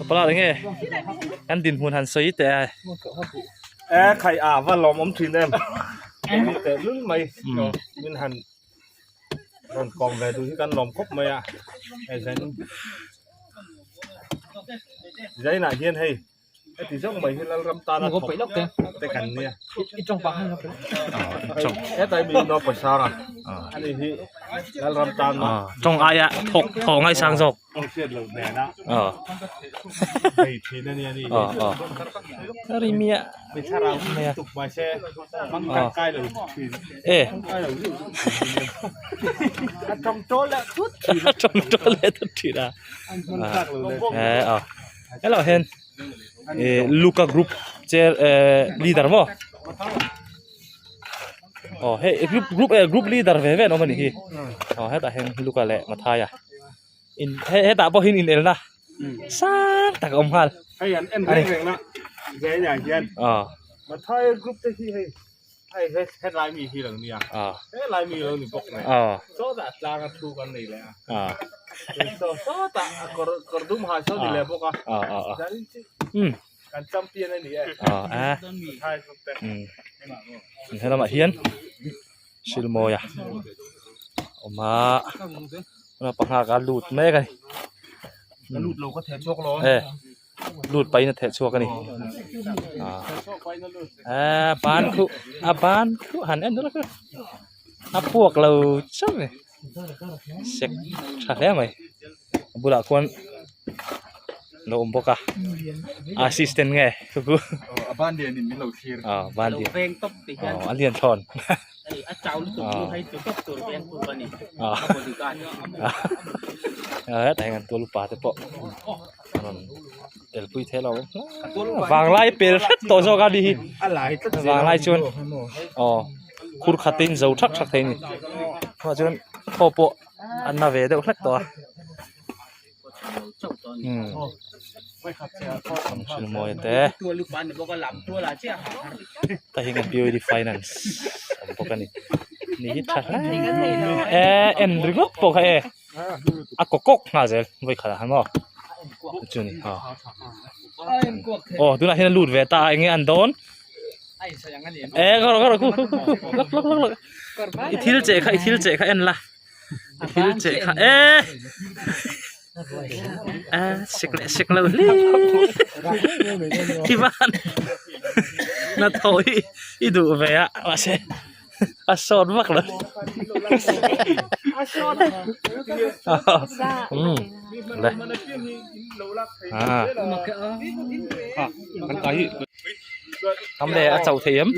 Pala enge kan dinhmun han sawi teh a. E khai a va lawm awm thin em. Teh lul mai min han rawn kawm ve duh hi kan lawm khawp mai a. Hei zain zainah hian hei Heti zawng mai hi Lalram tana thawk te kan nia. Hetai mi no pawisa a. Ani hi Lalram tana. Tawng aia thawk thawh ngaisang zawk. Tawng hriat loh hnena. Hei thin a nia ni. Ri mia. Mi thlarau tuk mai se mang tangkai lo thin. E. A tawng tawl leh thut thin. A tawng tawl leh thut thin a. E a. Hello hen eh Luka group chair eh leader maw aw hei group group eh group leader ve ve an awm a nih hi aw hetah hian Luka leh Mathaia in he hetah pawh hian inelna sang tak a awm nghal hei an en reng reng na Zaina hian aw Mathaia group te hi hei hei he helai mi hi lo nia helai mi lo ni bawk mai sawtah tlanga thu kan nei leh a saw sawtah a kawr kawr dum ha saw ni leh bawk a kan champion a ni e Thai group te helamah hian Silmawia awm a panga lut mek a ni lut lo ka theh chhuak lo e. lut pahin a theh chhuak a ni ah ban khu a ban khu han en ula a puak lo chauh a ni sek tha hle mai a bulah khuan lo awm bawk a assistant nge chu chu a ban lian in min lo thlir ah ban lian aw a lian thlawn ah ah hetah hian tual upa te pawh. rawn telpui thei lo vanglai pel hret tawh zawk a ni hi vanglai chuan aw khur khat in zo thak thak thei a ni chuvang chuan thaw pawh a na ve deuh hlek tawh a umm thil mawi te hei hi kan P O D finance awm bawk a ni ni hi tha hle e en ringawt pawh kha e. a kaw kawk nghal zel vawi khat ah han maw chu ni aw aw tunah hian a lut ve ta a enge an dawn e kawr kawr khu khu khu lak lak lak lak i thil cheh kha i thil cheh kha en la i thil cheh kha e a sek leh sek lo hle tivan na thaw hi i duh ve a mahse. a sawt vak lo umm le ah kan kai hi tham le a chauh thei em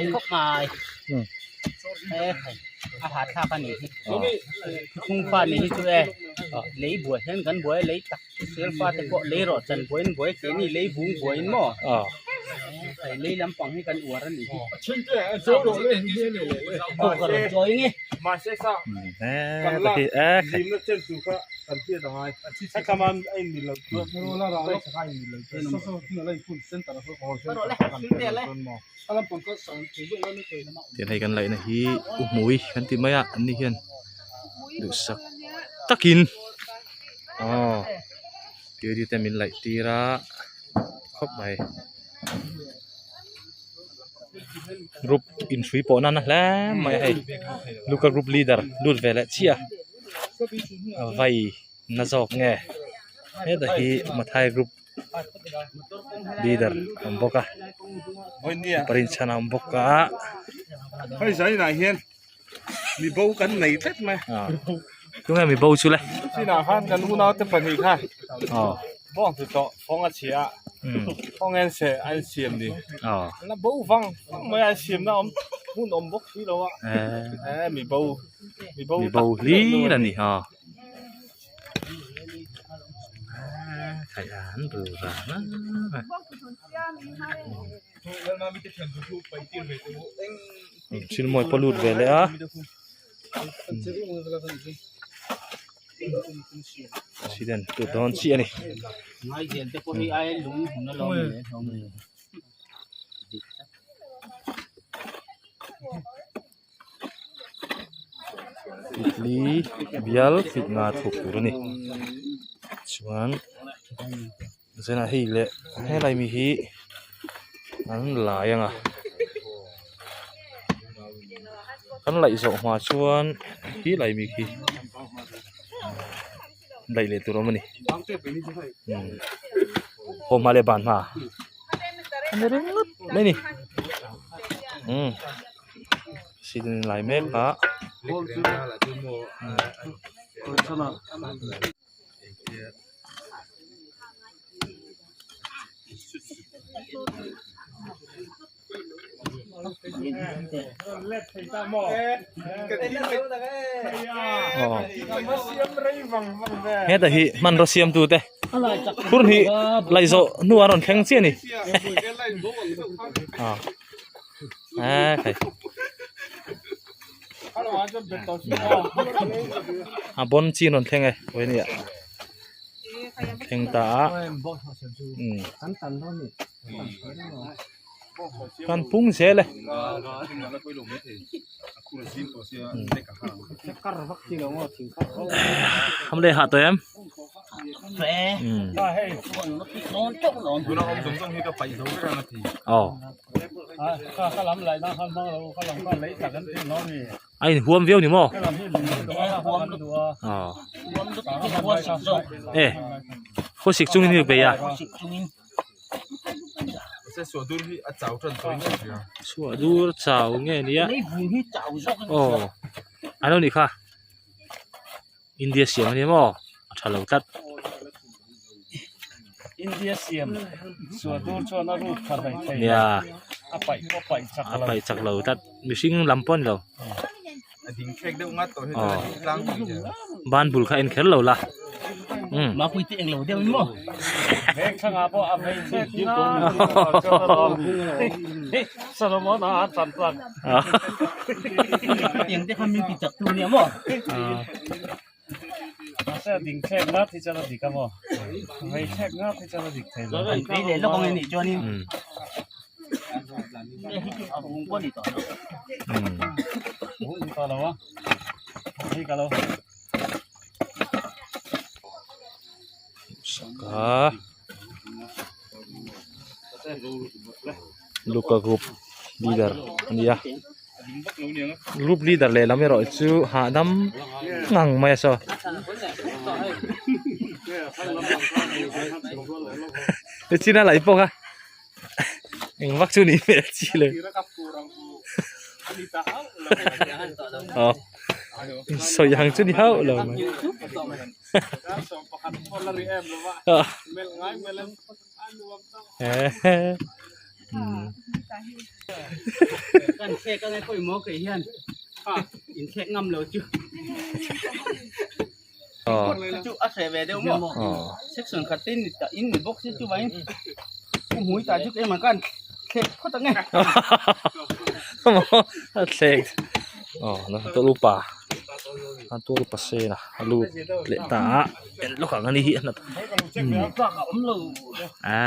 umm aw. Tian hei kan laihna hi u hmui kan ti mai a an ni hian duhsak takin aw thil te min laih tir a khawp mai. Group inhrui pawh nana hle mai a hei local group leader lut ve leh chiah a vai na zawk nge heta hi mathai group leader a awm bawk a parinchhan a awm bawk a. Hei zainah hian mi bo kan nei tlat mai tunge mi bo chu le chinah khan kan unau te pahnih kha bawng chu tawh kawng a chhia a kawng en se an siam ni la bo vang vang mai an siam na awm hun awm bawk si lo a e mi bo mi bo mi bo hlir a ni ha thei an ru ran a. Thil mawi pawh lut ve leh a accident tur dawn chiah a ni. Idli bial fit nga thuk tur a ni chuan. Chuan hei leh helai mi hi an lai ang a kan laih zawh hma chuan khi lai mi khi laih leh tur a awm a ni haw hma leh ban hma a ni ringawt mai a ni umm cement in lai mek a. Heta hi hmanraw siam tu te phur hnih laih zawh hnu ah a rawn thleng chiah a ni a bon chi an rawn thleng e awi nia thleng ta a kan pung zel e hamle hah tawh em aw A inhuam viau ni maw? Aw. E khawsik chungin hi bei a. Chhuah dur chau nge nia. Aw a lo nih kha. India siam a ni maw a tha lo tlat. India siam suah tur chuan a ruk tha hlei thei Nia a paih pawh paih chak a paih chak lo tlat mihring lam pawh a ni lo. A ding thlek deuh ngat tawh hi chuan a ding tlang pui zel. Ban bul kha en kher lo la. Um. Mapui te englo deuh in maw. Veng thlang ah pawh a vei thlek ngat Solomon a an tan tlang. Tiang te kha min ti chak tu nia maw. Mahse a ding thlek ngat hi chuan a dik a maw. Vei thlek ngat hi chuan a dik thei lo. An vei leh lawk ang anih chuanin. Hei hi chu a vung pawh a ni tawh lo. Vung ni tawh lo a. Hei ka lo. Saka Luka group leader a ni a group leader lehlam erawh chu hahdam ngang mai a saw china laih pawh kha eng vak chu nih hmel chi le aw sawi ang chu ni hauh lo mai Kan thlek angai pawimawh kei hian in thlek ngam lo chu chu a hreh ve deuh maw section khat te in in ni bawk se chuvangin pu hmui tah chu keimah khan thlek phawt ang e a thlek aw na tawlh upa a tawlh upa sen a a lut leh ta a en lawk ang ani hi a a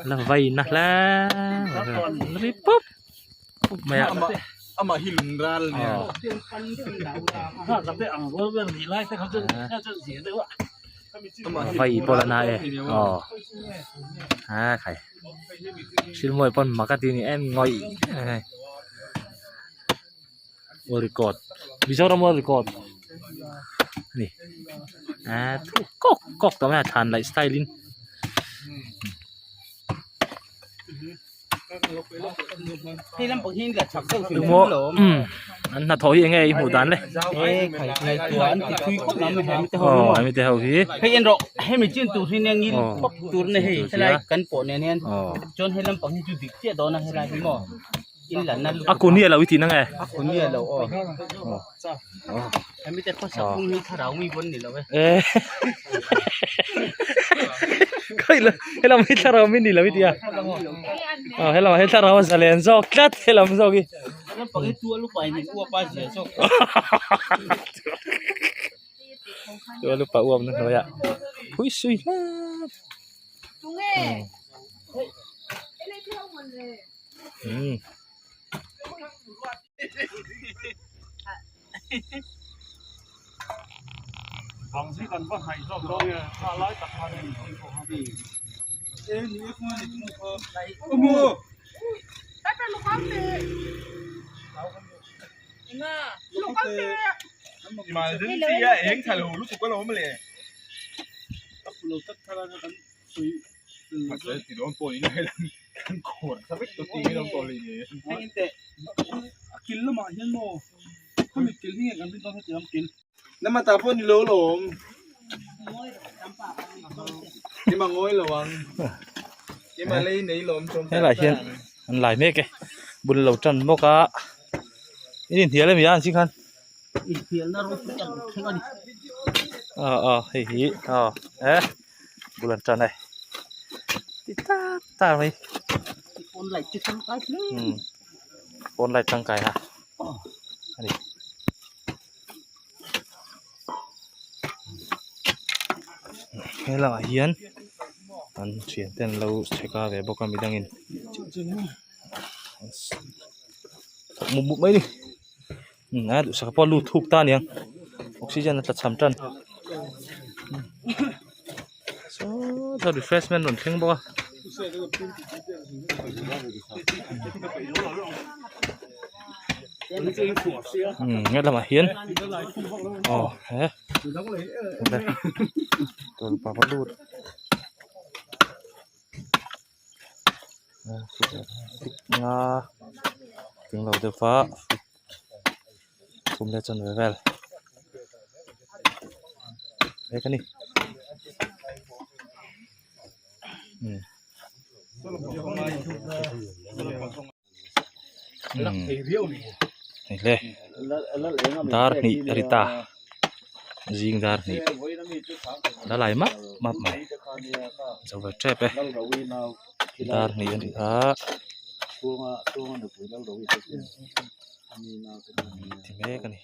la vai na hle ri pup pup mai a amah hi lung ral nia vai pawh la na e aw a khai thil mawi pawn mak a ti ni em ngawih world record Mizoram world record a ni ah thu kawk kawk tawh mai a thlan laih style in. Engmaw an hnathawh hi enge i hmuh dan le aw hemi te ho hi hei en rawh hemi chin tur hi nia ngil phawp tur na hei helai kan pawh nen hian chuan he lampang hi chu dik chiah dawn a helai hi maw a kun hi a lo i tih na nge a kun hi a lo aw hemi te khawsak phung hi thlarau mi pawn ni lo e khawi helam hi thlarau mi ni lo i tia aw helam ah hian thlarau a zalen zawk tlat helam zawk hi tual upa uap na hnuaiah phui sui hlap umm. Nama ta pawh ni lo lawm. Ima ngawi lo ang. Ima lei nei lawm chawm. Helai hian an lai mek e. Bul lo tan bawk a. In inhnial emi a an ching khan. Inhnialna ropui tak thleng a ni. A a hei hi a e bul an tan e. Ti tak tak mai. Pawn light chu tangkai hle. Pawn light tangkai ha. Ani. He lamah hian an thian te an lo chhek a ve bawk a midangin mup mup mai a ni a duhsak pawh a lut thuk ta a niang oxygen a tla cham tan saw refreshment rawn thleng bawk a. He lamah hian aw he tawlhpahraw lut nga tling lo deuh va thum leh chanve vel mek a ni. Hei dar hnih a ri ta zing dar hnih la lai map map mai zo ve tep e dar hnih a ni a ti mek a ni.